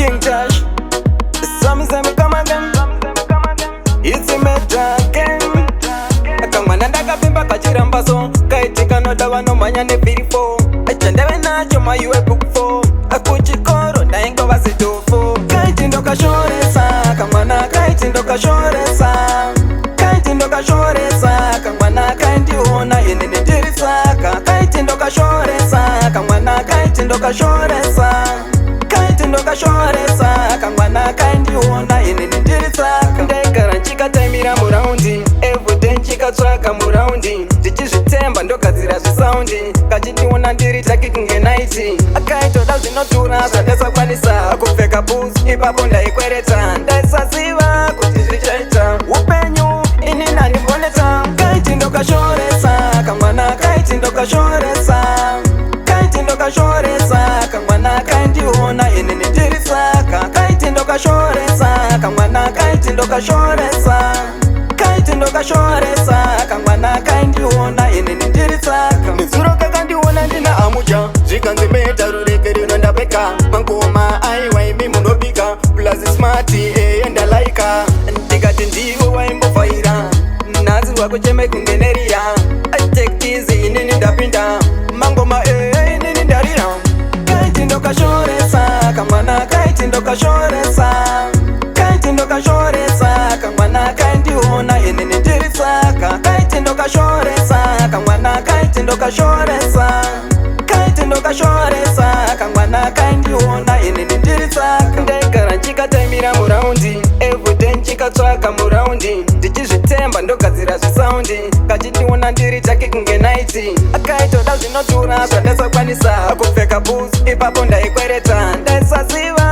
King Tash. Some say me come again. It's a murder again. Kamwana ndakapimba kachirambaso, kaiti kanoda vanomhanya ne34. Chandave nacho maiwe book 4, kuchikoro ndaingova zidofo. Kaiti ndokashoresa kamwana, kaiti ndokashoresa, kaiti ndokashoresa kamwana, kaindiona inini ndiri saka. Kaiti ndokashoresa kamwana, kaiti ndokashoresa, kaiti ndokashoresa kamwana, kaindiona inini ndiri saka. Ndaigara nchikataimira muround, everyday nchikatsvaka muround, ndichizvitemba ndogadzira zvisound. Kachindiona ndiri dark kunge night. Akaitoda zvinodhura zvandasakwanisa kupfeka boots, ipapo ndaikwereta. Ndaisaziva kuti zvichaita upenyu, ini nandiboneta. Kaiti ndokashoresa kamwana, kaiti ndokashoresa, kaiti ndokashoresa kamwana, kaindiona inini ndiri saka. Kaiti ndokashoresa kamwana, kaiti ndokashoresa, kaiti ndokashoresa kamwana, kaindiona inini ndiri saka. Nezuro kakandiona ndina amuja, zvikanzi meta ruregerero, ndapeka mangoma. Aiwa, imi munobika, plus smart, eye ndalaika. Ndikati ndiwo waimbovhaira, nhasi wakucheme kunge neriya. Take easy, inini ndapinda mangoma, ee, inini ndarira. Kaiti ndokashoresa kamwana, kaiti ndokashoresa, kaiti ndokashoresa kamwana, kaindiona inini ndiri saka. Kaiti ndokashoresa kamwana, kaiti ndokashoresa, kaiti ndokashoresa kamwana, kaindiona inini ndiri saka. Ndaigara nchikataimira muround, everyday nchikatsvaka muround, ndichizvitemba ndogadzira zvisound. Kachindiona ndiri dark kunge night. Akaitoda zvinodhura zvandasakwanisa kupfeka boots, ipapo ndaikwereta. Ndaisaziva.